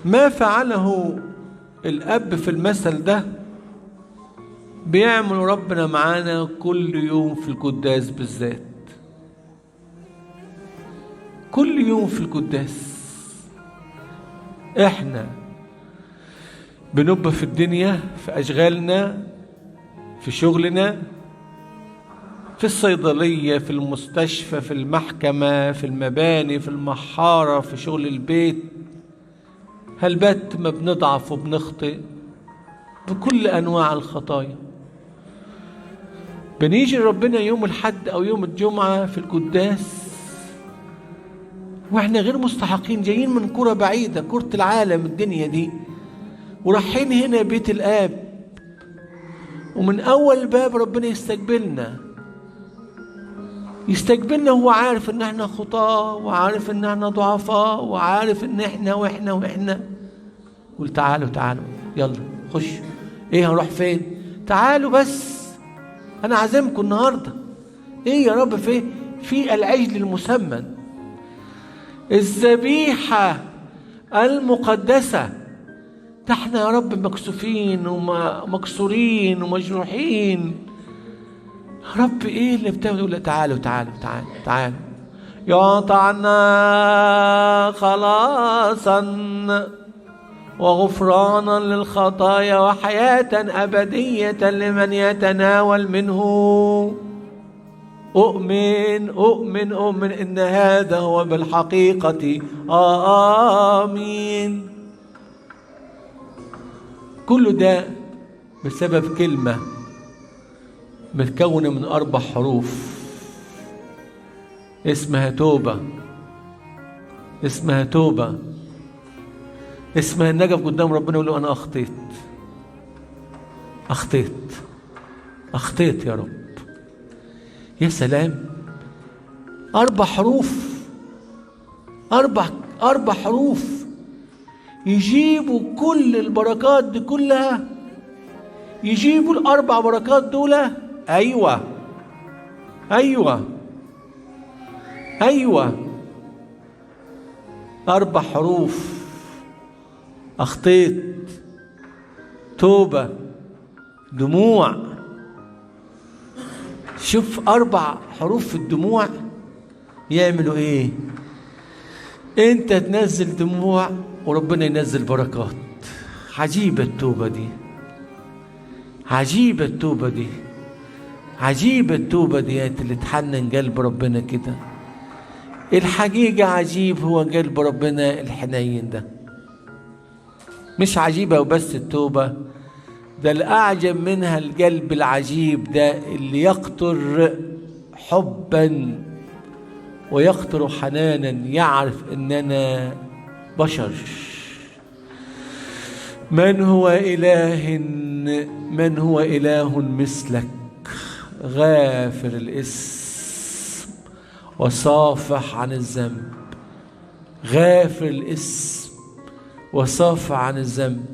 ما فعله الأب في المثل ده بيعمل ربنا معانا كل يوم في القداس بالذات. كل يوم في القداس احنا بنبقى في الدنيا، في أشغالنا، في شغلنا، في الصيدلية، في المستشفى، في المحكمة، في المباني، في المحارة، في شغل البيت. هل بات ما بنضعف وبنخطئ بكل أنواع الخطايا؟ بنيجي ربنا يوم الحد أو يوم الجمعة في القداس واحنا غير مستحقين، جايين من كرة بعيدة، كرة العالم الدنيا دي، ورايحين هنا بيت الآب، ومن أول باب ربنا يستقبلنا. يستقبلنا هو عارف ان احنا خطاة، وعارف ان احنا ضعفاء، وعارف ان احنا واحنا واحنا. قول تعالوا تعالوا يلا خش. ايه هنروح فين؟ تعالوا بس انا عازمكم النهارده. ايه يا رب؟ فين؟ في العجل المسمن، الذبيحة المقدسة. ده احنا يا رب مكسوفين ومكسورين ومجروحين يا رب، ايه اللي بتعمله؟ تعالوا تعالوا تعالوا تعالوا. يعطى عنا خلاصا وغفرانا للخطايا وحياة أبدية لمن يتناول منه. أؤمن أؤمن أؤمن إن هذا هو بالحقيقة، آمين. كل ده بسبب كلمة متكونة من 4 حروف اسمها توبة. اسمها توبة. اسمها النجف قدام ربنا يقول له أنا أخطيت، أخطيت، أخطيت يا رب. يا سلام، 4 حروف، 4 حروف يجيبوا كل البركات دي كلها، يجيبوا ال4 بركات دول. أيوة أيوة أيوة، 4 حروف: أخطيت، توبة، دموع. شوف 4 حروف في الدموع يعملوا إيه؟ أنت تنزل دموع وربنا ينزل بركات. عجيبة التوبة دي، عجيبة التوبة دي، عجيبة التوبة ديت اللي تحنن قلب ربنا كده. الحقيقة عجيب هو قلب ربنا الحنين ده. مش عجيبة وبس التوبة، ده الأعجب منها القلب العجيب ده اللي يقطر حبا ويقطر حنانا، يعرف إننا بشر. من هو إله، من هو إله مثلك، غافر الإثم وصافح عن الذنب. غافر الإثم وصافح عن الذنب.